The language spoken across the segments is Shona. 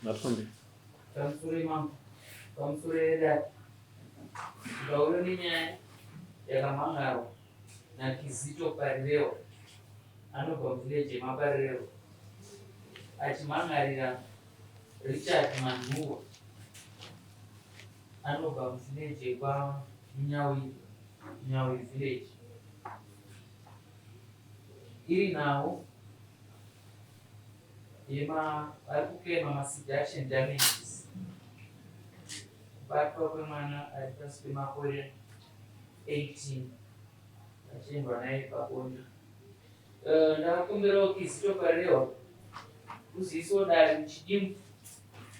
Ngatifambe. Pamusoro imambo, pamusoro yedare. Ndauyo nenyaya yakamhan'arwa naKizito Parirewa anobva muvillage yemaParirewa achimhan'arira Richard Manhuwa anobva muvillage yekwaMunyawi Munyawi village iri nhau yema vari kuclaima maseduction damages kubatwa kwemwana ari pasi pemakore 18 achiendwa naye pabonde. Eh, ndakakumbirawo Kizito Parewa kuziisawo dare muchidimu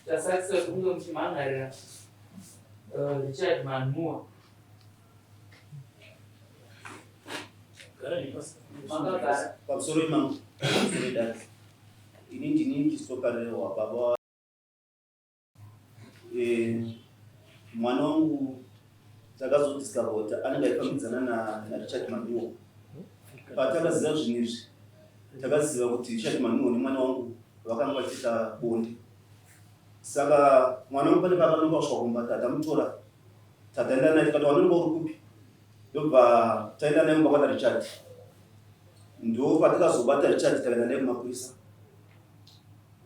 chasakisa kuti kunge muchimhan'arira eh, Richard Manhuwa. Makagara. Pamusoro imambo, pamusoro idare. Ini ndini Kizito Parewa, baba Eh, mwana wangu takazodiscover kuti anenge aifambidzana naRichard Manhuwo. Patakaziva zvinhu izvi, takaziva kuti Richard Manhuwo nemwana wangu vakanga vachiita bonde. Saka mwana wangu pane paakanonoka kusvika kumba, tatamutora tataenda naye tikati wanonoka uri kupi? Ndobva taenda naye kumba kwana Richard. Ndo patakazobata Richard takaenda naye kumapurisa.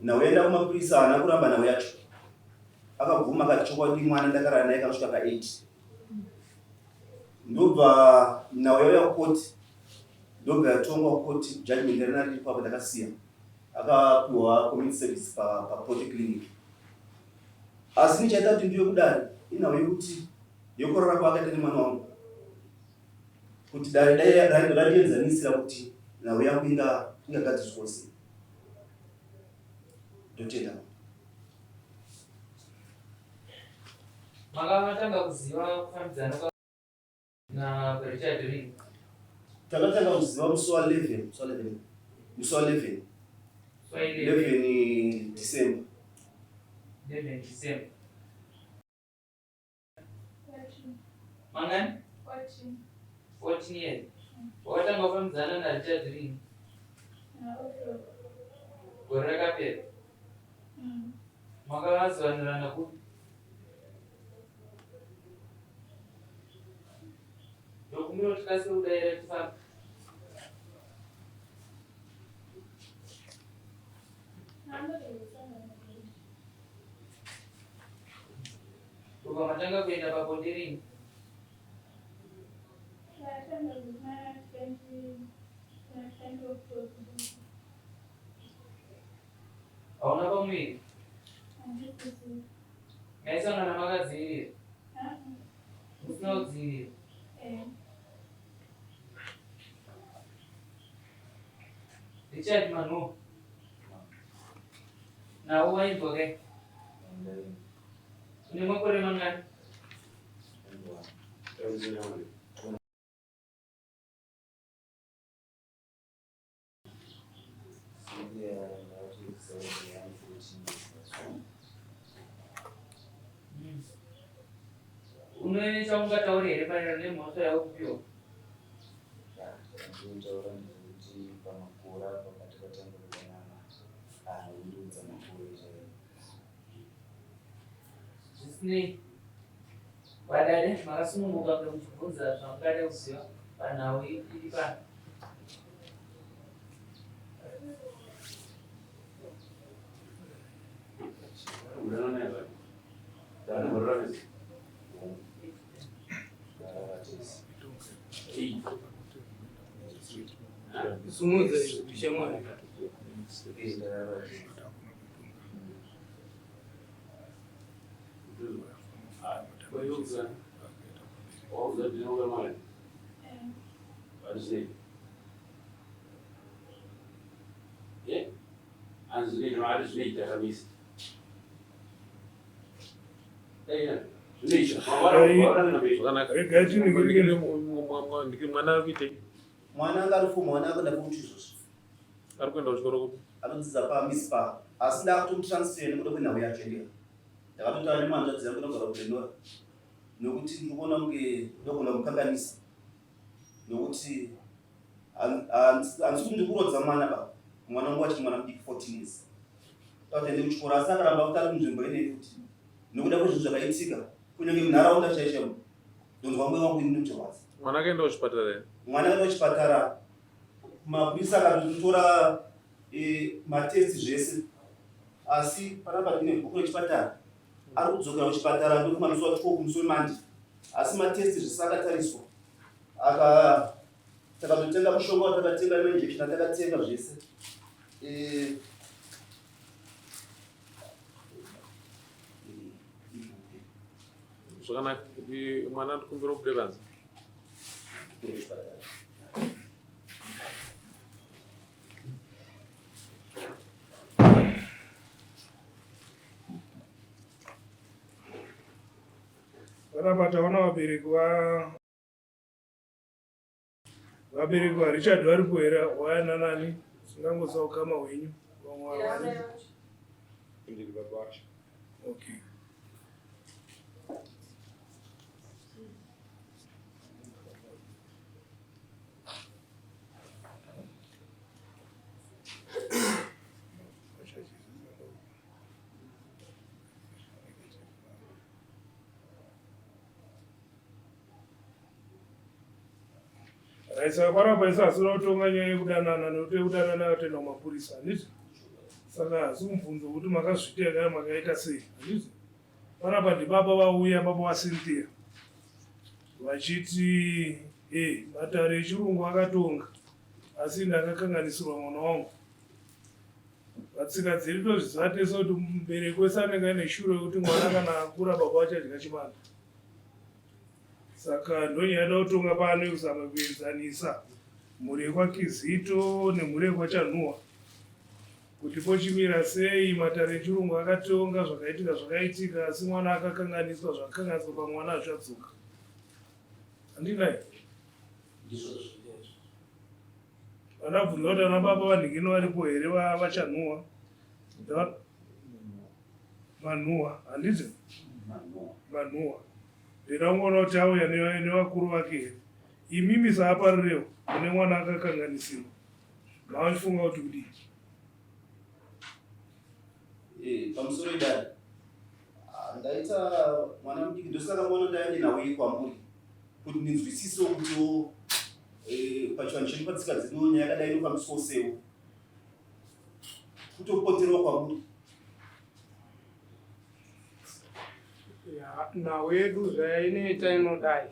Nhau yaenda kumapurisa haana kuramba nhau yacho. Akabvuma akati chokwadi mwana ndakarara naye kanosvika ka 8. Ndobva nhau yauya kukoti ndobva yatongwa kukoti judgment rina riripo apo ndakasiya. Akapiwa community service pa, pa polyclinic. Asi nichaita kuti ndiwe kudare inhau yekuti yekurara kwaakaita nemwana wangu kuti dare dai randienzanisira kuti nhau yangu ingagadziriswa sei. Ndotenda. Makatanga kuziva kufambidzana kwa na Richard rini? Takatanga kuziva musi wa 11, musi wa 11. Musi wa 11. 11 December. 11 December. Mangani? 14. 14 years. Wakatanga kufambidzana naRichard rini? Gore rakapera. Makazowanirana kupi? Ndokumbira kuti tikasire kudaira tifambe. Kubva matanga kuenda pabonde rini? Hauna pamuviri? Maisangana makadzivirira? Musina kudzivirira? Richard Manu. Nawo wainzwa kai? Une makore mangani? Une chaungataure here maererano nemhosva yauri kupiwa? Ndinotaura ndezvekuti pamakore apa patakatanga kudanana haana kundiudza makore chaiwo. Zvisinei, vadare makasununguka kunge muchibvunza zvamungada kuziva panhau iri pano. Sumudza shamwari. Mwana ari kuitei? Mwana anga ari form one akuenda form two izvozvi. Ari kuenda kuchikoro kupi? Anodzidza paMispa asi ndakutomutransfer nekuda kwenhau yacho ndega. Ndakatotaura nemanzvadzi yangu inogara kuGlenora nekuti ndiri kuona kunge ndogona kukanganisa nekuti handisi kuti ndiri kurodza mwana ba mwana wangu achiri mwana mudiki 14 years. Kuti aende kuchikoro asi akaramba kuti ari munzvimbo inei futi nekuda kwezvinhu zvakaitika kunyange munharaunda chaiyo chaiyo ndonzwa mweya wangu ini unotirwadza. Mwana akaenda kuchipatara here? Mwana akaenda kuchipatara, mapurisa akatotora e, matesti zvese, asi panapa ndine bhuku rechipatara, ari kudzokera kuchipatara ndofunga musi wa 12 musi weMonday, asi matesti zvese akatariswa aka takatotenga mushonga watakatenga nemainjection atakatenga zvese e, Zvakanaka mwana ndikumbira kubude panze. Panapa taona vabereki va vabereki vaRichard varipo here wayana nani singangoziva ukama hwenyu vamwe varipo. Ndiri baba vacho. Okay. Right, saka panapa isu hasina kutonga nyaya yekudanana nekuti yekudanana yakatendwa kumapurisa handiti? Saka hasi mubvunzo wekuti makazviita kana makaita sei handiti? Panapa ndibaba vauya baba vaCynthia vachiti e matare echirungu akatonga asi ndakakanganisirwa mwana wangu. Patsika dzedu tozviziva tese kuti mubereki wese anenge aine shuro yekuti mwana kana akura baba vachadya chibanda. Saka ndonyaya yoda kutonga pano yekuzama kuenzanisa mhuri yekwaKizito nemhuri yekwaChanhuwa kuti pochimira sei. Matare echirungu akatonga zvakaitika zvakaitika, asi mwana akakanganiswa zvakakanganiswa pamwana hazvichadzoka. Handinai? Vandabvunza kuti ana baba vanhingino varipo here vachanhuwa manhuwa handiti manhuwa ndida kungoona kuti auya nevakuru vake here imimi saaparirewo mune mwana akakanganisirwa mavachifunga kuti kudii eh, pamusoro idari ah, ndaita mwana mudiki ndosaka mwana ndaende nawe kwamuri kuti ndinzwisisewo kutiwo eh, pachivanhu chedu patsika dzedu nyaya yakadai inofambiswawo sewo kutopoterwa kwamuri nhau yedu zvainoita inodai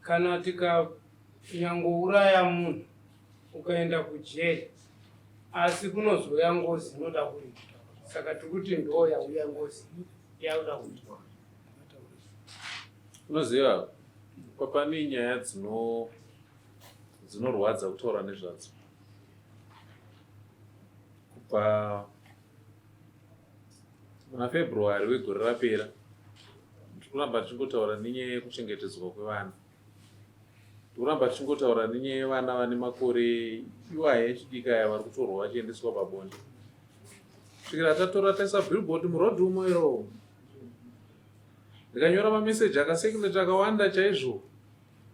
kana tikanyangouraya munhu ukaenda kujeri asi kunozouya ngozi inoda kuripwa saka tikuti ndo yauya ngozi yakuda kuripwa Unoziva pane nyaya dzino dzinorwadza kutaura nezvadzo kubva muna February wegore rapera tikuramba tichingotaura nenyaya yekuchengetedzwa kwevana tikuramba tichingotaura nenyaya yevana vane makore iwaya echidiki aya vari kutorwa vachiendeswa pabonde svikira tatora taisa billboard muroad umo iro ndikanyora mameseji akasekuleta akawanda chaizvo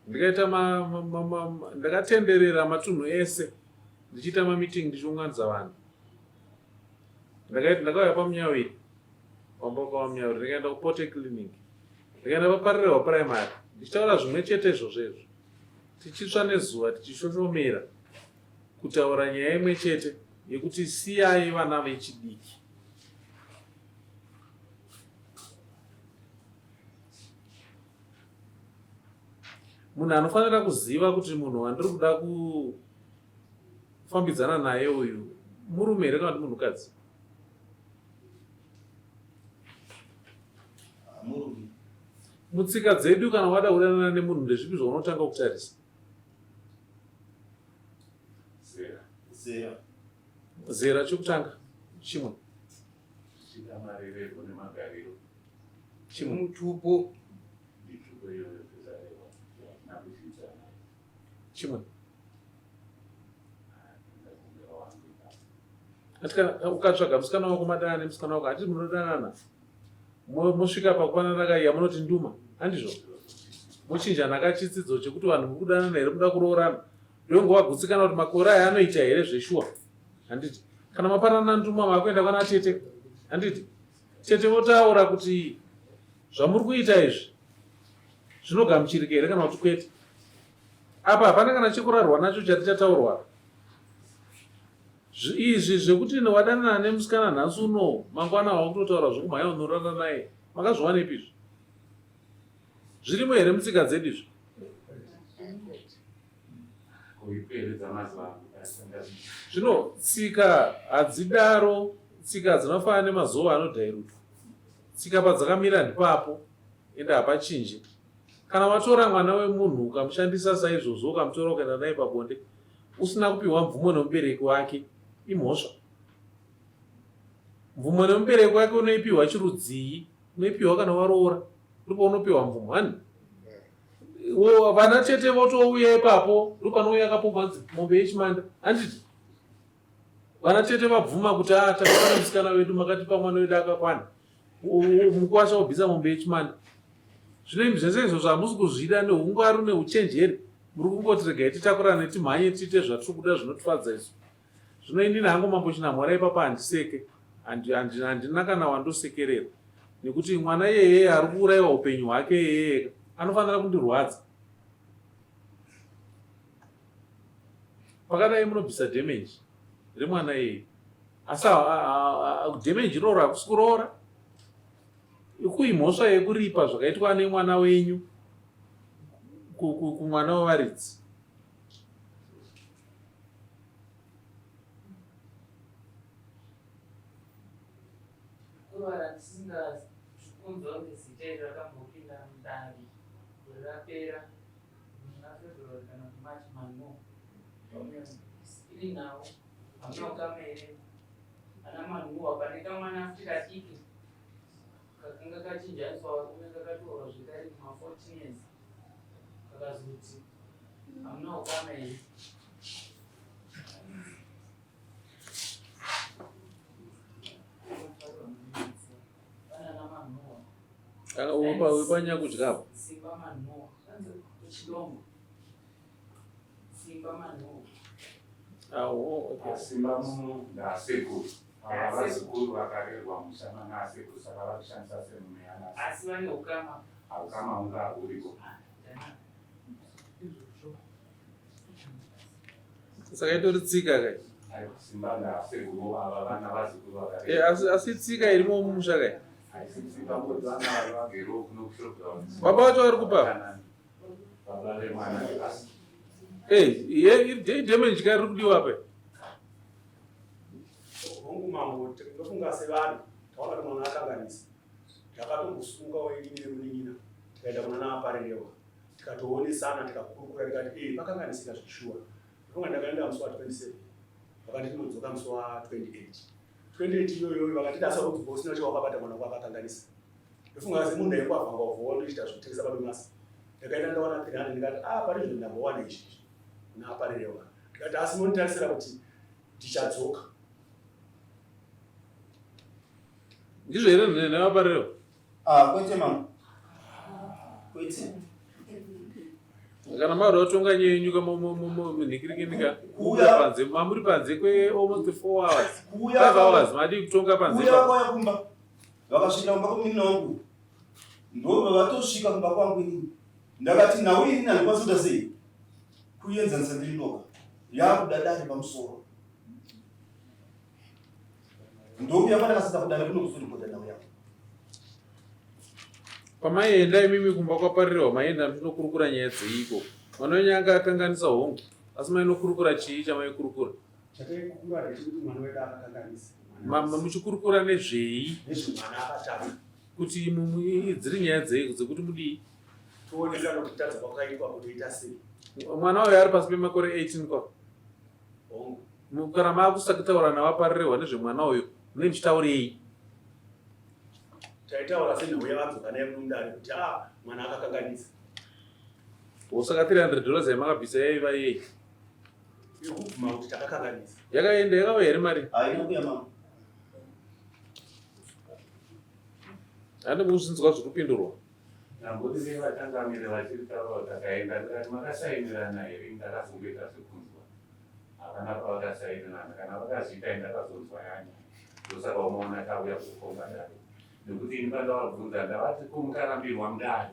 ndikaita ndakatenderera matunhu ese ndichiita mameeting ndichiunganidza vanhu ndakauya pamunyawiri pamba pamunyawiri ndikaenda kupote clinic ndikaenda paparerehwa primary ndichitaura zvimwe chete izvozvo izvo tichitsva nezuva tichishoshomera kutaura nyaya imwe chete yekuti siyai vana vechidiki Munhu anofanira kuziva kuti munhu wandiri kuda kufambidzana naye uyu murume here kana kuti munhukadzi? Murume. Mutsika dzedu kana wada kudanana nemunhu ndezvipi zvaunotanga kutarisa? Zera. Zera. Zera chekutanga chimwe. Zvichida marererwo nemagariro. Chimwe. Mutupo. Mitupo iyoyo tezareva hatina kuzviita nayo. Chimwe. Asi kana ukatsvaga musikana wako madanana nemusikana wako hatiti munodanana mosvika pakupanana kaiya munoti nduma handizvo mochinjana kachitsidzo chekuti vanhu muri kudanana here muda kuroorana ndonge wagutsikana kuti makore aya anoita here zveshuwa handiti. Kana mapanana nduma makuenda kwana tete, handiti? Tete votaura kuti zvamuri kuita izvi zvinogamuchirika here kana kuti kwete. Apa hapana kana chekurarwa nacho chati chataurwa. Izvi zvekuti wadanana nemusikana nhasi uno, mangwana wakutotaura zvekumhanya unorara naye, makazviwanepi izvi? Zvirimo here mutsika dzedu izvi? Zvino tsika hadzidaro, tsika dzinofanana nemazuva anodhairutwa. Tsika padzakamira ndipapo, ende hapachinje. Kana watora mwana wemunhu ukamushandisa saizvozvo, ukamutora ukaenda naye pabonde usina kupiwa mvumo nemubereki wake, imhosva. Mvumo nemubereki wake unoipiwa chirudzii? Unoipiwa kana waroora, ndipo unopiwa mvumo hani? Vana tete votouya ipapo, ndopanouya akapomba mombe yechimanda, handiti? Vana tete vabvuma kuti ah, takakwana musikana wedu, makatipa mwana wedu akakwana, mukwasha wobvisa mombe yechimanda. Zvino imi zvese izvozvo hamusi kuzvida neungwaru neuchenjeri, muri kungoti regai titakurane timhanye tiite zvatiri kuda zvinotifadza isu. Zvino inini hangu Mambo Chinamhora ipapa handiseke, handina kana wandosekerera nekuti mwana iyeye ari kuurayiwa upenyu hwake iyeye anofanira kundirwadza. Pakadai munobvisa damage remwana iyeye, asi damage iroro hakusi kuroora, ikuimhosva yekuripa zvakaitwa nemwana wenyu kumwana wevaridzi. Kurwara ndisingakunzwa kunge zita iri rakambopinda mudare gore rapera muna February kana kuti March mano iri nhau hamuna ukama here ana manhuwa pane kamwana futi kadiki kakanga kachinjaniswa varume kakatorwa zvekare kuma 14 years kakazoti hamuna ukama here. Wepanyakudya apo. Simba Manhuwa kuchidongo. Simba Manhuwa. Awo, okay. Simba muno ndasekuru. Ava vazukuru vakarerwa musha manasekuru saka vakushandisa semunhu yanasi. Asi vane ukama. Ukama hunga huriko. Saka itori tsika kai. Simba ndasekuru ava vana vazukuru vakarerwa. Eh, asi tsika irimo mumusha kai. Baba vacho vari kupa. Baba vemwana asi. Eh, ye damage kai riri kudiwa apa. Hongu mambo, ndofunga sevanhu taona kuti mwana akanganisa. Takatombosunga wainini nemunin'ina tikaenda kuna naaparerewa tikatoonesana tikakurukura tikati eh pakanganisika zveshuwa. Ndofunga ndakaenda musi wa 27 vakati tinodzoka musi wa 28. 28 iyoyo vakati dasa kudzoka usina chawakabata mwana wako akakanganisa. Ndofunga semunhu aikwavha ngwavha wanoita zvekutengesa padomasi. Ndakaenda ndawana 300 ndikati ah pari zvino ndambowana izvi kuna aparerewa. Ndikati asi monitarisira kuti ndichadzoka. Ndizvo here nevaparero? Ah, kwete mama. Kwete. Kana maura kutonga nyaya yenyu ka munhikirikinika kuuya panze mamuri panze kwe almost 4 hours. Kuuya 5 hours madii kutonga panze. Kuuya kwauya kumba. Vakasvika kumba kwemunina wangu. Ndobva vatosvika kumba kwangu inini. Ndakati nhau ini handikwanisi kuita sei? Kuienzanisa ndiri ndoga. Yakuda dare pamusoro. Ndouya kwandakasisa kudare kuno kuzoripota nhau yangu. Pamaienda imimi kumba kwaparirwa maienda muchinokurukura nyaya dzeiko? Mwana wenyu anga akanganisa hongu, asi mainokurukura chii chamaikurukura? Chataikurukura ndechekuti mwana wedu akakanganisa. Muchikurukura nezvei? Nezvemwana akatadza. Kuti dziri nyaya dzeiko dzekuti mudii? Toonekana kuti kutadza kwakaitwa kutoita sei. Mwana uyo ari pasi pemakore 18 kwa? Hongu. Kana maakusakitaura navaparirwa nezvemwana uyo, munenge muchitaurei? Taitaura senhau yavadzoka naye muno mudare kuti a mwana akakanganisa. Saka 300 dollars yamakabvisa yaiva yei? Yekubvuma kuti takakanganisa. Yakaenda yakauya here mari? Haina kuya mama. Handi kuzvinzwa zvikupindurwa. Ndamboti sei vatangamire vachiri taura takaenda ndikati makasainirana here ndakazongoita zvekunzwa. Hapana pavakasairirana kana vakazviita ini ndakazonzwa yanya. Ndosaka unoona tauya kukomba dare. Nekuti ini pandavabvunza ndavati ko mukarambirwa mudare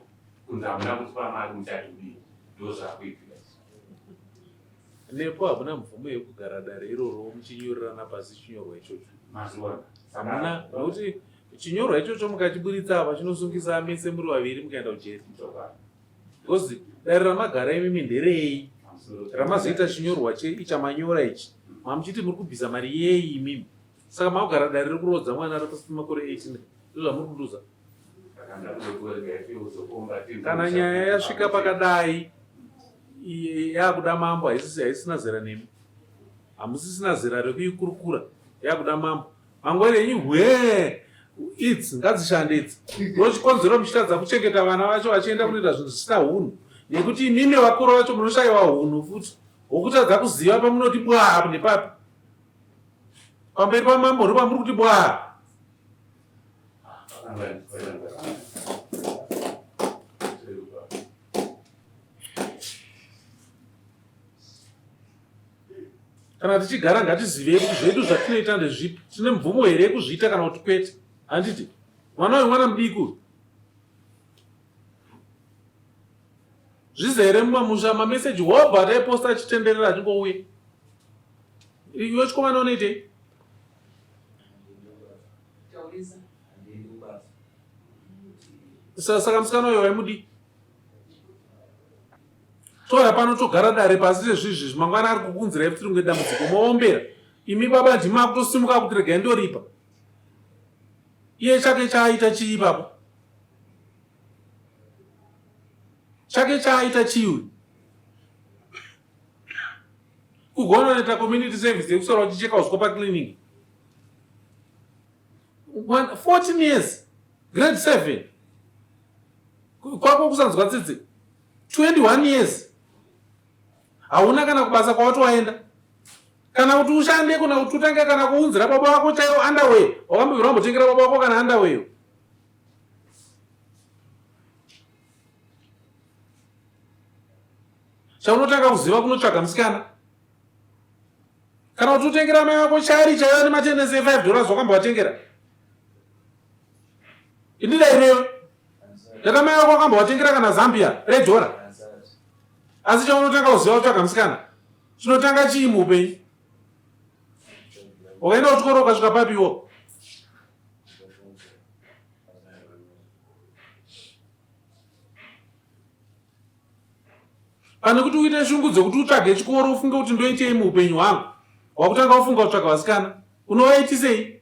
kunzi hamuna kutipa mari muchati kudii? Ndozvakuitika izvi. Nepo hamuna mvumo yekugara dare iroro muchinyorerana pasi chinyorwa ichocho. Mazviona. Hamuna nokuti chinyorwa ichocho mukachiburitsa apa chinosungisa mese muri vaviri mukaenda kujeri. Because dare ramagara imimi nderei ramazoita chinyorwa chamanyora ichi mamuchiti muri kubvisa mari yei imimi saka makugara dare rekuroodza mwana ari pasi pemakore 18 ndozvamuri kuduza kana nyaya yasvika pakadai yakuda mambo haisisina zera nemi hamusisina zera rekuikurukura yakuda mambo mangwani enyu hwee idzi ngadzishande idzi ndochikonzero muchitadza kuchengeta vana vacho vachienda kunoita zvinhu zvisina hunhu nekuti imimi vakuru vacho munoshayiwa hunhu futi hwokutadza kuziva pamunoti bwaa nepapi pamberi pamambo ndopamuri kuti bwaa Kana tichigara ngatizivei kuti zvedu zvatinoita ndezvipi, tine mvumo here yekuzviita kana kuti kwete. Handiti mwana uyu mwana mudiki uyu zvizere mumamusha mameseji hobho ataiposta achitenderera achingouya. Iwe chikomana unoitei? Saka musikana uyo waimudii? Touya pano togara dare pasi sezvizvi mangwana ari kukunzirai futi rimwe dambudziko moombera imi baba ndimi makutosimuka kuti regai ndoripa iye chake chaaita chii ipapo chake chaaita chii uyu kugona unoita community service yekusara uchicheka uswa paclinic 14 years grade 7 kwako kusanzwa tsitsi 21 years hauna kana kubasa kwawati waenda kana kuti ushande kuna kuti utange kana kuunzira baba wako chaiwo underwear wakambobvira wambotengera baba wako kana underwear chaunotanga kuziva kunotsvaga musikana kana kuti utengera mai vako chari chaiva nematenesi e5 dollars wakambovatengera indidaireyo Tata mai vako wakambovatengera kana Zambia redhora. Asi chaunotanga kuziva kutsvaga musikana chinotanga chii muupenyu? Wakaenda kuchikoro ukasvika papi iwo? Pane kuti uite shungu dzekuti utsvage chikoro ufunge kuti ndoitei muupenyu hwangu, wakutanga kufunga kutsvaga vasikana, unovaitisei?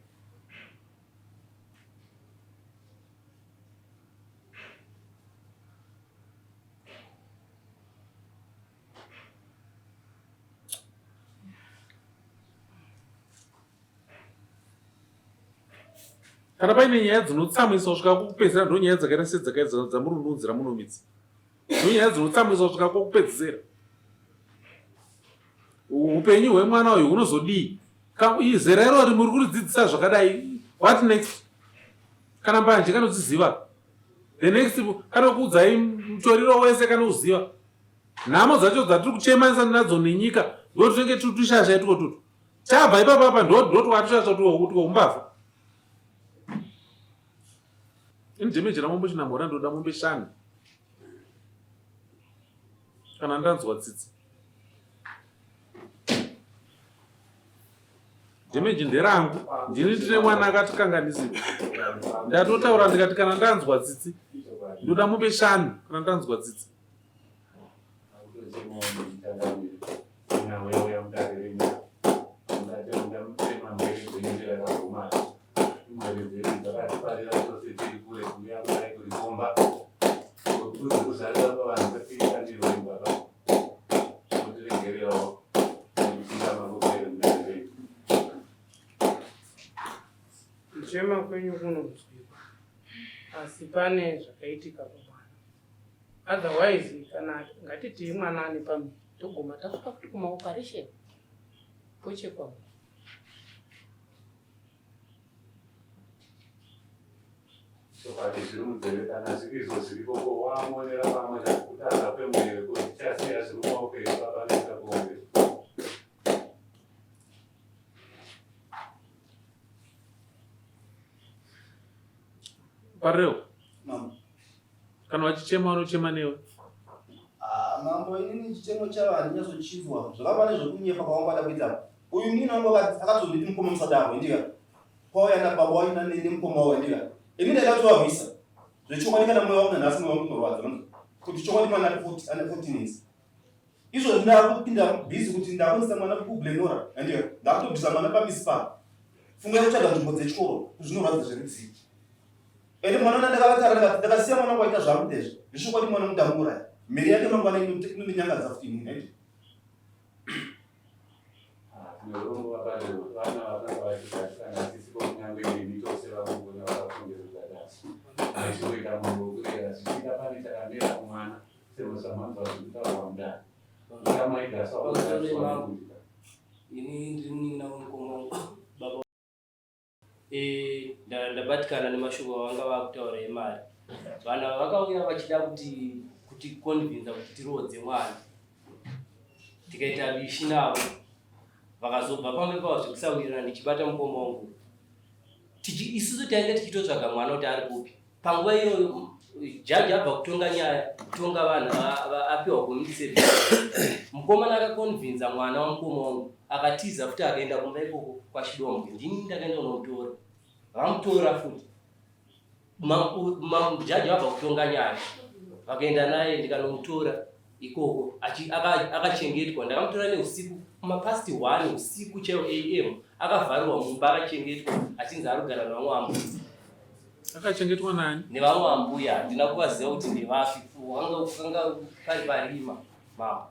Kana paine nyaya dzinotsamwisa kusvika kwokupedzisira ndo nyaya dzakaita sedzakaita dzamuri unonzira munomidzi ndo nyaya dzinotsamwisa kusvika kwokupedzisira upenyu hwemwana uyu hunozodii zera irori muri kuridzidzisa zvakadai what next kana mbanje kanodziziva the next kanokuudzai mutoriro wese kanouziva nhamo dzacho dzatiri kuchemanisa nadzo nenyika ndo tinenge tiri tushasha itwo tutu chabva ipapa apa ndo ndotwatushasha twoumbavha ini jemeji ramombe chinamhora ndoda mombe shanu kana ndanzwa tsitsi Damage nderangu ndini ndine mwana akatikanganisira ndatotaura ndikati kana ndanzwa tsitsi ndoda mupe shanu kana ndanzwa tsitsi Kuchema kwenyu kunonzwikwa asi pane zvakaitika kumwana otherwise kana ngatitii mwana ane pamiri toguma tasvika futi kumaoperation pochekwa munhu. Chokwadi zviri munzeve kana zviri izvo zviriko ko wamonera pamwe kutadza kwemwere ko tichasiya zviri mumaoko edu baba nekuda kuombera. Pareo. Mambo. Kana vachichema vanochema newe. Ah, mambo inini chichemo chavo handinyatsochizwa zvakava nezvekunyepa kwavangada kuita uyu munini wangu akatozonditi mukoma musadaro indika kwauya nababa waina nemukoma wavo indika ini ndaida kutovarwisa zvechokwadi kana mweya wangu nanhasi mweya wangu unorwadza kuti chokwadi mwana ane 14 years Izvozvi ndakupinda busy kuti ndakuendesa mwana kuGlenora and ndakutobvisa mwana pamispa. Funga yekutsvaga nzvimbo dzechikoro zvinorwadza zverudzii. Ende mwana una ndakavatara ndikati ndakasiya mwana wangu aita zvaari kuita izvi. Zvechokwadi mwana wangu ndamuuraya. Mhiri yake mangwana inondinyangadza futi inini and Ini ndiri munin'ina wemukoma wangu baba eh, ndabatikana nemashoko avanga vakutaura emari. Vanhu ava vakauya vachida kuti kuti convinza kuti tiroodze mwana, tikaita bishi navo, vakazobva pamwe pavo zvekusawirirana ndichibata mukoma wangu. Isusu tainge tichitotsvaga mwana kuti ari kupi Panguva iyoyo jaji abva kutonga nyaya, kutonga vanhu apiwa community service. Mukomana akakonvinza mwana wamukoma wangu akatiza futi akaenda kumba ikoko kwaChidombwe. Ndini ndakaenda kunomutora. Vamutora futi. Jaji vabva kutonga nyaya vakaenda naye ndikanomutora ikoko akachengetwa. Ndakamutora neusiku kumapast 1 usiku chaiwo am akavharirwa mumba akachengetwa achinzi arikugara nevamwe ambuya. Akachengetwa nani? Nevamwe ambuya, handina kuvaziva kuti ndevapi. Kanga pari parima mama.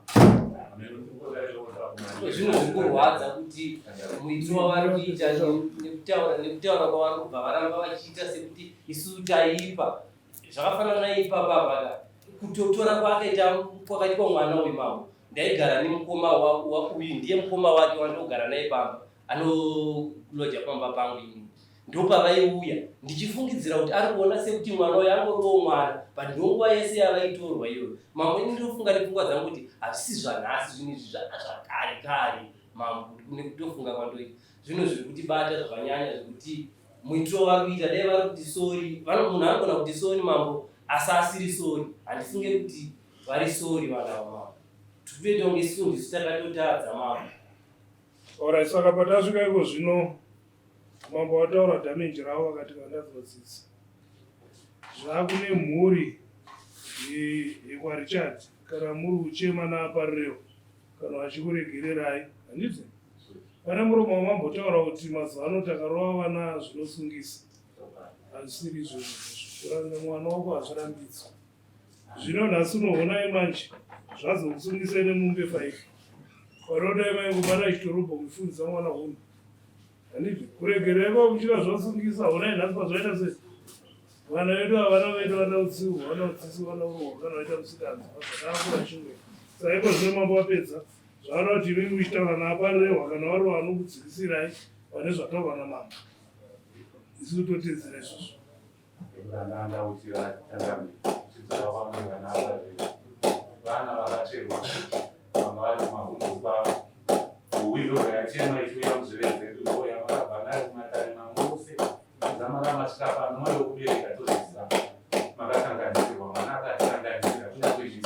Zvinhu zviri kurwadza kuti muitiro wavari kuita nekutaura nekutaura kwavari kubva varamba vachiita sekuti isu taipa zvakafanana naipapa apa kutotora kwaakaita kwakaitwa mwana uyu mambo ndaigara nemukoma uyu ndiye mukoma wake wandogara naye pamba anoloja pamba pangu ini ndopavaiuya ndichifungidzira kuti ari kuona sekuti mwana uyo angoriwo mwana but ndonguva yese yavaitorwa iyoyo mambo ini ndinofunga nepfungwa dzangu kuti hazvisi zvanhasi zvinhu izvi zvanga zvakare kare mambo nekutofunga kwandoita zvinhu zviri kutibata zvakanyanya zvekuti muitiro wavari kuita dai vari kuti sori munhu anogona kuti sori mambo asi asiri sori handifunge kuti vari sori vanhu ava mambo tikutoita kunge isu ndisu takatotadza mambo Alright, saka patasvika iko zvino mambo vataura damage ravo vakati vandanzwa tsitsi. Zvakune mhuri yekwaRichard kana muri kuchema naaparirewo kana vachikuregererai handiti? Pane muromo wamambotaura kuti mazuva ano takarova vana zvinosungisa. Hazvisiri izvozvo. Kuranga mwana wako hazvirambidzwi. Zvino nhasi unoonai manje zvazokusungisai nemumbe faifi. Vanodai maingobata chitorobho kuifundisa mwana hunhu. Handiti kuregererai kwakuchira zvosungisa honai nhasi pazvaita sei. Vana vedu ava vana vedu vana utsiurwa vana utsitsi vana urohwa kana vaita musikanzwa zvakakura chimwe. Saka iko zvino mambo vapedza zvavanoda kuti imi muchitaura naaparehwa kana vari vanokudzikisirai vane zvataurwa namambo. Isu totedzera izvozvo. Vana vakacherwa vanga vari kumahumbu kwavo hwindo yachema ichiuya muzveve dzedu ndo yamakabva nayo kumatare mamose zamara masvika pano mari wekubereka tozviziva makasanganisirwa mwana akatisanganisira kunyange izvi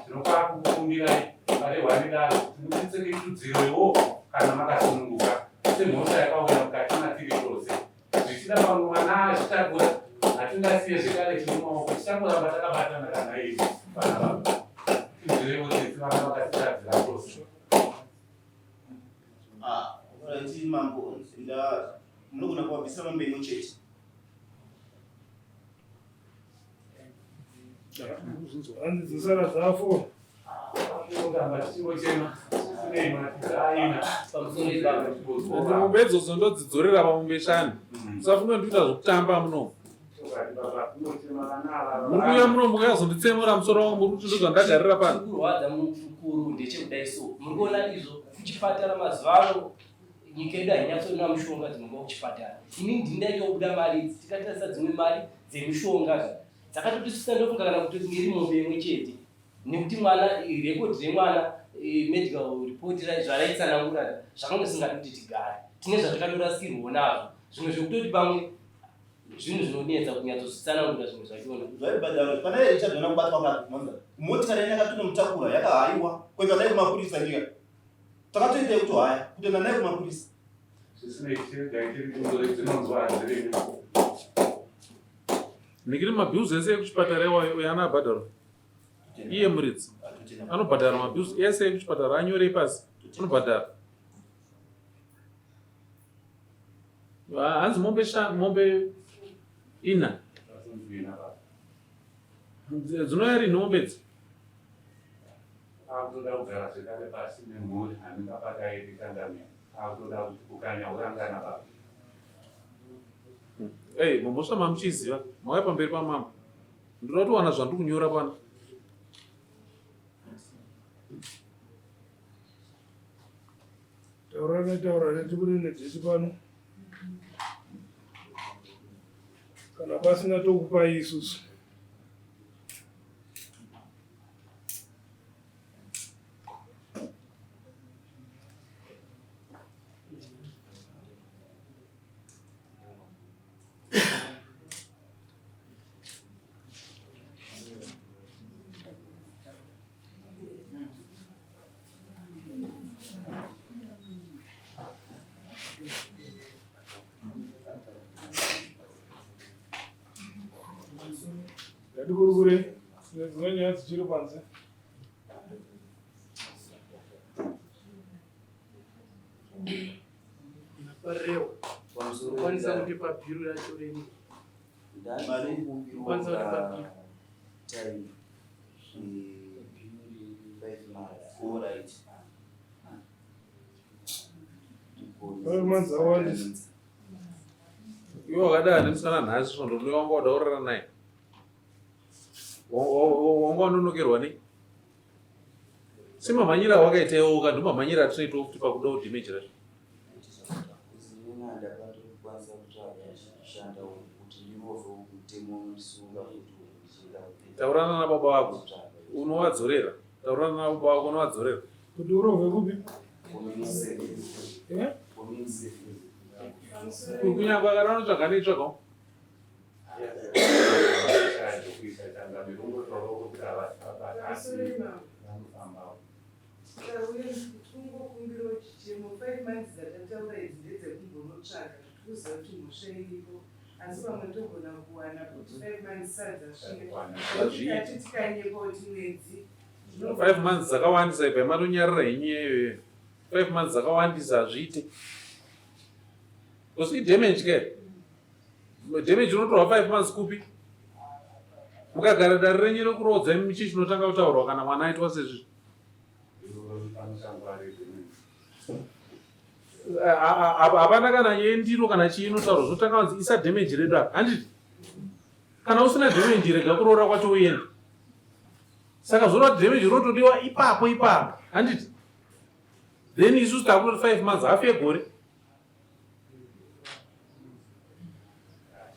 tinokwaa kukukumbirai varehwa nedare kuti mutitseketudzirewo kana makasununguka semhosva yakauya mukati matiri tose zvichida pamwe mwana achitakura hatingasiye zvekare chiri mumaoko tichangoramba takabatana kana izvi vana vavo tinzwireiwo tsitsi vana vakatitadzira tose. Ah, right mambo nda munogona kuvabvisira mombe imwe chete. Hanzi dzosara dzafo. Mombe idzodzo ndodzidzorera pamombe shanu. Usafunga ndikuita zvekutamba muno. Muri kuuya muno mukazonditsemura musoro wangu muri kuti ndozvandagarira pano. Kurwadza mukuru ndechekudai so. Muri kuona izvo kuchipatara mazuva ano nyika yedu hainyatsonwa mishonga dzinobva kuchipatara. Ini ndini ndaitobuda mari idzi tikatarisa dzimwe mari dzemishonga dzakatotisvitsa ndofunga kana kuti iri mombe imwe chete nekuti mwana record remwana medical report zvaraitsanangura zvakanga zvisingadi kuti tigare tine zvatakatorasikirwawo nazvo zvimwe zvekutoti pamwe Zvinhu zvinonetsa kunyatsozvitsanangura zvimwe zvachona. Zvaibhadharwa pana Richard vana kubatwa ka manza. Motikari yanga yakatonomutakura yakahaiwa kuenda naye kumapurisa ndika. Takatoita yekutohaya kutoenda naye kumapurisa. Zvisinei chiregai tiri kunzwa dzinonzwa hadziremi. Nikiri mabills ese ekuchipatara iwayo uyo anabhadharwa. Iye muridzi anobhadhara mabills ese ekuchipatara anyorei pasi anobhadhara. Hanzi mombe sha mombe ina. Dzinouya rini mombe idzi? Akutoda kugara zvekare pasi nemhuri handingapakaiti changamire. Akutoda kuti kukanya hurangana baba. Hey, mhosva mamuchiziva mauya pamberi pamambo. Ndinoda kutowana zvandiri kunyora pano. Taurana taurana tibude nedheti pano. Kana pasina tokupai isusu. Ngatikurukure dzimwe nyaya dzichiri panze. Parewa. Kwanisa kutipa bhiru racho reni. Kwanisa kutipa bhiru. Time. 5 months. All right. 5 months awandisa. Iwe wakadai nemusana nhasi svondo rino wanga wada kurara naye. Wanga wanonokerwa nei? Semamhanyiro awakaita iwowo ka ndomamhanyiro atinoitawo futi pakuda kudhimeji racho. Taurana nababa vako unovadzorera. Taurana nababa vako unovadzorera. Kuti urovhe kupi? Eh? Kunyangwe akada unotsvaga neitsvagawo. Kungokumbirawo chichemo 5 months dzatataura idzi ndedzekumbonotsvaga tikuziva kuti mhosva iripo asi pamwe togona kuwana kuti 5 months sadzasvika tati tikanyepa kuti mwedzi 5 months dzakawandisa ibva matonyarira henyu iyoyo 5 months dzakawandisa hazviite because idamage ke damage unotorwa 5 months kupi mukagara dare renyu rekuroodza imi chii chinotanga kutaurwa kana mwana aitwa sezvizvi hapana kana yendiro kana chii inotaurwa zvotanga kunzi isa damage redu apa handiti kana usina damage rega kuroora kwacho uende saka zvoreva kuti damage rotodiwa ipapo ipapo handiti then isusu takutoti 5 months hafu yegore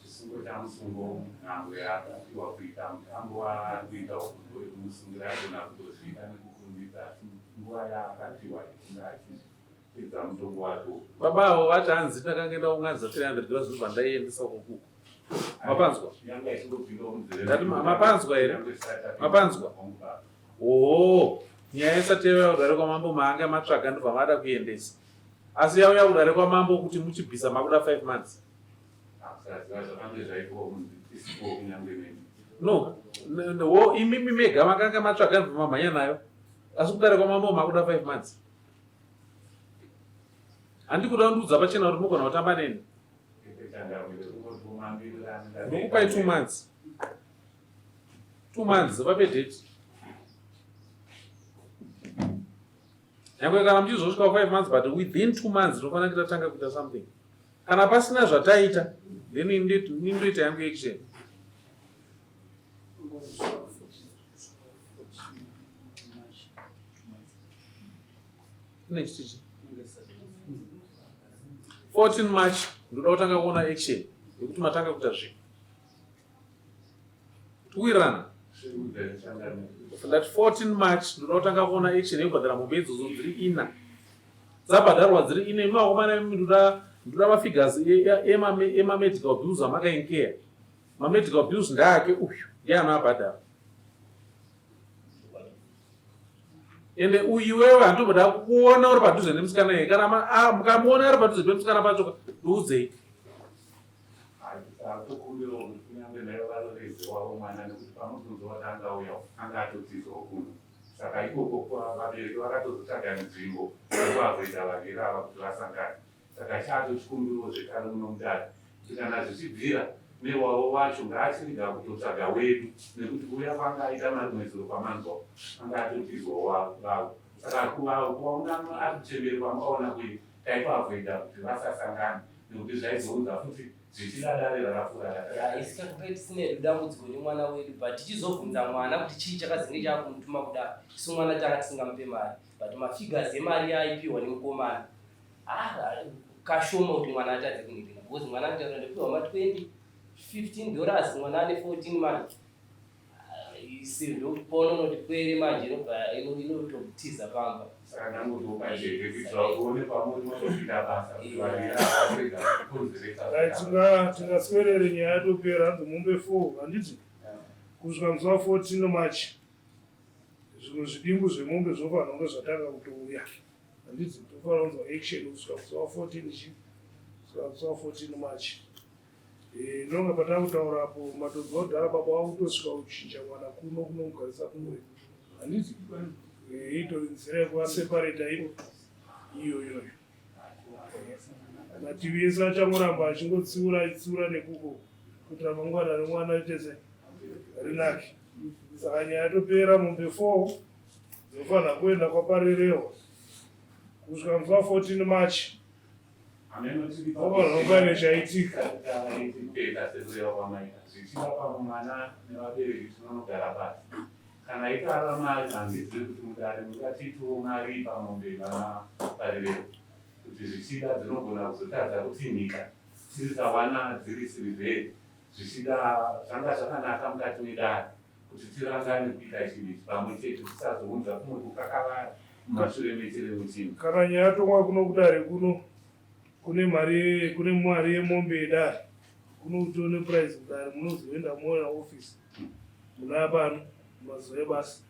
Chisungo chamusungo nhango yaakapiwa kuita mutambo waari kuita wekumusungira agona kutozviita nekukurumidza asi nguva yaakapiwa yekunge achipedza mutongo wake Baba avo vati hanzi ndakange ndaunganidza 300 dollars ndobva ndaiendesa kukuku. Mapanzwa? Yanga ichingopinda munzeve. Ndati mapanzwa here? Mapanzwa? Oo, nyaya isati yauya kudare kwamambo maanga matsvaga ndobva mada kuendesa. Asi yauya kudare kwamambo kuti muchibvisa makuda 5 months. Akusaziva zvakange zvaitwa kunzi tisipo kunyange neni. No, wo imimi mega makanga matsvaga ndobva mamhanya nayo. Asi kudare kwamambo makuda 5 months. Handi kuda kundiudza pachena kuti mugona kutamba neni. Ndokupai 2 months. 2 months vape date. Nyangwe kana muchizosvika 5 months but within 2 months tinofanira kuti tatanga kuita something. Kana pasina zvataita then ini ndoita yangu action. Ine chiti 14 March ndoda kutanga kuona action yekuti matanga kuita zvinhu. Tikuwirirana? Ndati 14 March ndoda kutanga kuona action yekubhadhara mombe idzodzo dziri ina. Dzabhadharwa dziri ina imi vakomana imi ndoda Ndoda mafigures emamedical bills amakainkeya. Mamedical bills ndaake uyu ndiye anoabhadhara. Ende uyu iwewe handomboda kukuona uri padhuze nemusikana iye. Kana mukamuona ari padhuze pemusikana pacho ndiudzei. Tokumbirawo kuti kunyange naivo varovedze wavo mwana nekuti pamubvunzo watanga uya anga atotizawo kuno saka ikoko vabereki vakatozotsvaga nzvimbo yekuavoida vaviri ava kuti vasangane saka chaatochikumbirawo zvekare muno mudare kuti kana zvichibvira newavo wacho ngaachirega kutotsvaga wedu nekuti kuuya kwanga aita marimwe zuro kwamanzwa anga atotizwawo vavo saka kuvaona ari kuchembere kwamukaona kuye taitoavoida kuti vasasangane nekuti zvaizounza futi zvichida dare rakapfuura rakadai. Isu takanga tisina hedu dambudziko nemwana wedu but tichizobvunza mwana kuti chii chakazenge chakumutuma kudaro isu mwana tanga tisingamupe mari but mafigures emari yaaipiwa nemukomana ah, kashoma kuti mwana atadze kunhirina because mwana anotaura ndapiwa ma 20 15 dollars mwana ane 14 manje isi ndopona unoti pwere manje inobva inototiza pamba. Saka ndangozopa chete kuitira kuti uone pamuri motopinda basa kuti vaviri ava varega kukonzeresa. Right, tinga tingaswerere nyaya yatopera hanzi mombe 4 handiti kusvika musi wa 14 March zvimwe zvidimbu zvemombe zvinofanira kunge zvatanga kutouya handiti tofanira kunzwa action kusvika musi wa 14 chi kusvika musi wa 14 March. Eh, ndonga patakutaura apo matodzwa kudhara baba wakutosvika kuchinja mwana kuno kunomugarisa kumwe handiti eh, itori nzira yekuvaseparata ivo iyoyoyo mativi ese achangoramba achingotsiura achitsiura nekuko kuti ramangwana remwana ritese rinake saka nyaya yatopera mombe four dzinofanira kuenda kwaparerewa kusvika musi wa 14 march Pane chaitika. Zvichida pamwe mwana nevabereki tinonogara pasi. Kana ikava mari handizivi kuti mudare mungatiitiwo mari pamombe vana varireko kuti zvichida dzinogona kuzotadza kutinhika tiri tawana dziri sirivheri zvichida zvanga zvakanaka mukati medare kuti tirangane kuita chinhu ichi pamwe chete tisazounza kumwe kukakavara mumashure mechirevo chino. Kana nyaya yatongwa kuno kudare kuno kune mari kune mari yemombe yedare kuno kuti one price kudare munozoenda moona office muna pano mazuva ebasa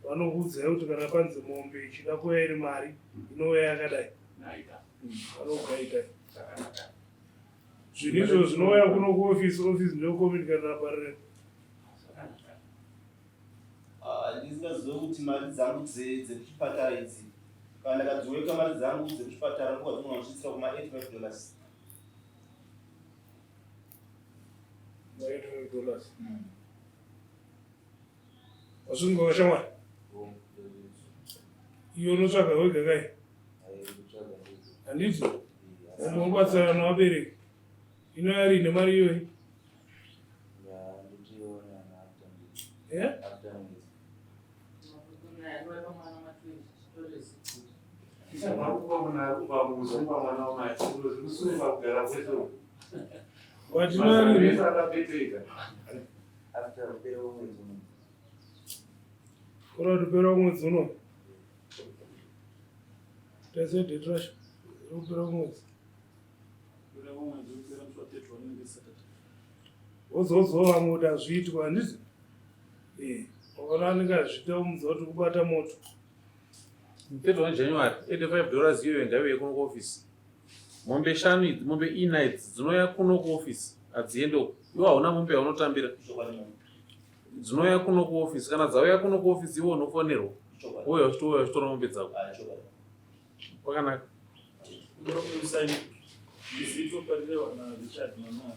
vanokuudzai kuti kana panzi mombe ichida kuuya iri mari inouya yakadai vanokugaitai zvinhu izvo zvinouya kuno kuoffice office ndokomunikana naparere Ah, ndisingazive kuti mari dzangu dzekuchipatara idzi kana ndakadziweka mari dzangu dzekuchipatara nguva dzinogona kusvitsira kuma 85 dollars ma 85 dollars wasungawo shamwari iwe unotsvaga wega kai handiti unobatsirana nevabereki ino yari ine mari iyoyi Kurapera mwedzi uno tese date racho kupera mwedzi Wozozova vamwe kuti hazviitwa handiti? Eh, wakaona anenge azviita umudza kuti kubata moto. 31 January 85 dollars iyoyo ngaiuye kuno kuofisi. Mombe shanu idzi, mombe ina idzi dzinouya kuno kuofisi hadziendi uko. Iwe hauna mombe yaunotambira. Dzinouya kuno kuofisi. Kana dzauya kuno kuofisi iwe unofonerwa. Wouya uchitouya uchitora mombe dzako. Kwakanaka. Zito parirewa naRichard Manoa.